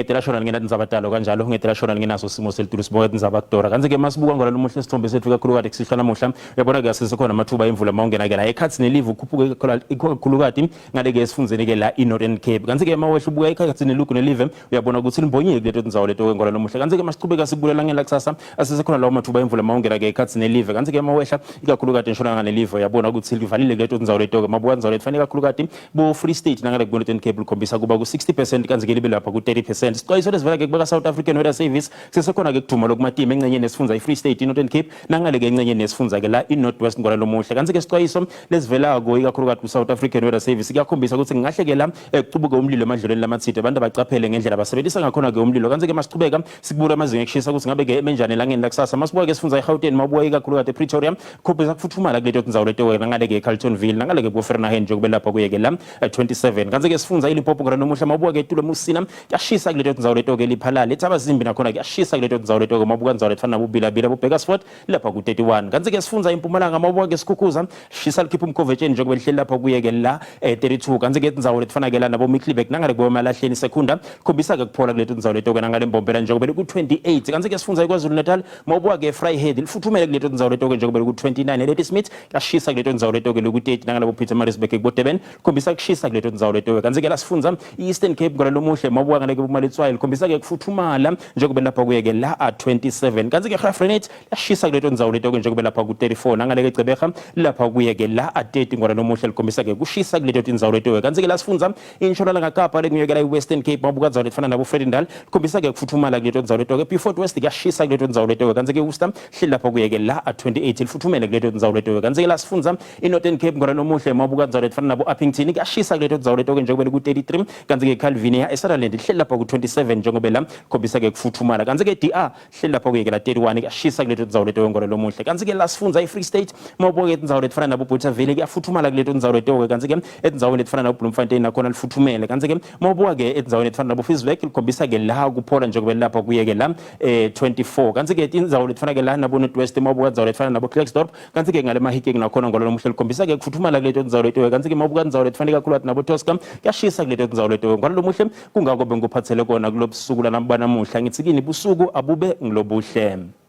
Ngetela shona lingena tindzaba talo kanjalo, ngetela shona lingenaso simo selitulu sibonga tindzaba kudora. Kantsi-ke masibuka ngola lomuhle isithombe sethu kakhulukati kusihlwa namuhla, uyabona-ke asesekhona amathuba emvula mawungena-ke la ekhatsi nelive ukhuphuke kakhulukati ngale-ke esifundzeni-ke la i-Northern Cape. Kantsi-ke mawehla ubuka ekhatsi nelugu nelive uyabona ukuthi limbonyile kuleto tindzawo leto ngola lomuhle. Kantsi-ke masichubeka sibulela langeni lakusasa asesekhona lawo mathuba emvula mawungena-ke ekhatsi nelive. Kantsi-ke mawehla ikakhulukati entshonalanga nelive uyabona ukuthi livalile kuleto tindzawo leto-ke mabuka tindzawo letifanele kakhulukati bo-Free State nangale ku-Northern Cape likhombisa kuba ku-60 percent kanti-ke libe lapha ku-30 percent. Sixwayiso lesivela-ke kubeka South African Weather Service sesekhona-ke kuduma lokumatima engcenyeni yesifundza i-Free State i-Northern Cape nangale-ke engcenyeni yesifundza-ke la i-North West ngola lomuhle. Kanti-ke sixwayiso lesivelako ikakhulukati ku-South African Weather Service kuyakhombisa ukuthi kungahle-ke la kucubuke umlilo emadlelweni lamatsite abantu abacaphele ngendlela abasebenzisa ngakhona-ke umlilo. Kanti-ke masichubeka sikubuka amazinga ekushisa ukuthi ngabe-ke emenjani elangeni lakusasa. Masibuka-ke sifundza i-Gauteng mawubuka ikakhulukati ePretoria khombisa kufuthumala kuleto tindzawo leto nangale-ke eCarltonville nangale-ke kuFernahen nje kube lapha kuye-ke la 27 kanti-ke sifundza iLimpopo ngona nomuhla mawubuka-ke etulo eMusina kuyashisa kuleto tindzawo leto-ke liphalale eThabazimbi nakhona kuyashisa kuleto tindzawo leto-ke mawubuka ndzawo letifana nabobilabila boBakersford lapha ku-31 kanti-ke sifundza impumalanga mawubuka-ke sikhukhuza shisa likhipha umkhovetsheni njengoba lihleli lapha kuye-ke la 32 kanti-ke tindzawo letifana-ke la nabo-Middelburg nangale kubomalahleni Secunda khombisa-ke kuphola kuleto tindzawo leto-ke nangale Mbombela njengoba liku-28 kanti-ke sifundza iKwaZulu Natal mawubuka-ke Vryheid lifuthumele kuleto tindzawo leto-ke njengoba liku-29 eLadysmith kuyashisa kuleto ndzawo leto-ke liku-30 nangalabo Pietermaritzburg kubo-Durban khombisa kushisa kuleto ndzawo leto-ke kanti-ke la sifundza i-Eastern Cape ngona lomuhle mawubuka ngale-ke bumaletswayi likhombisa-ke kufuthumala njengoba lapha kuye-ke la a-27 kanti-ke Graaff-Reinet liyashisa kuleto ndzawo leto-ke njengoba lapha ku-34 nangale-ke Gqeberha lapha kuye-ke la a-30 ngona lomuhle likhombisa-ke kushisa kuleto tindzawo leto-ke kanti-ke la sifundza intshonalanga Kapa lengiyekela i-Western Cape mawubuka ndzawo letifana nabo Vredendal likhombisa-ke kufuthumala kuleto ndzawo leto-ke Beaufort West kuyashisa kuleto ndzawo leto-ke kanti-ke Worcester hleli lapha kuye-ke la a-28 lifuthumele kuleto ndzawo leto-ke kanti-ke la sifundza i-Northern Cape ngona nomuhle mawubuka ndzawo letifana nabo Upington kuyashisa kuleto ndzawo leto-ke njengoba liku-33 kanti-ke Calvinia eSutherland lihleli lapha ku-27 njengoba la khombisa-ke kufuthumala kanti-ke DR hleli lapha kuye-ke la 31 kuyashisa kuleto ndzawo leto ngona lomuhle kanti-ke la sifundza i-Free State mawubuka tindzawo letifana nabo Bothaville kuyafuthumala kuleto ndzawo leto-ke kanti-ke etindzaweni letifana nabo Bloemfontein nakhona lifuthumele kanti-ke mawubuka-ke etindzaweni letifana nabo Ficksburg likhombisa-ke la kuphola njengoba lapha kuye-ke la 24 kanti-ke tindzawo letifana-ke la nabo North West mawubuka tindzawo letifana nabo Klerksdorp kanti-ke ngale Mahikeng nakhona ngolo lomuhle likhombisa-ke kufuthumala kuleto ndzawo leto kanti-ke mawubuka tindzawo letifana kakhulu nabo Tosca kuyashisa kuleto ndzawo leto ngolo lomuhle kungako bengikuphathele kona kulobusuku lanamuhla ngithi kini busuku abube ngilobuhle.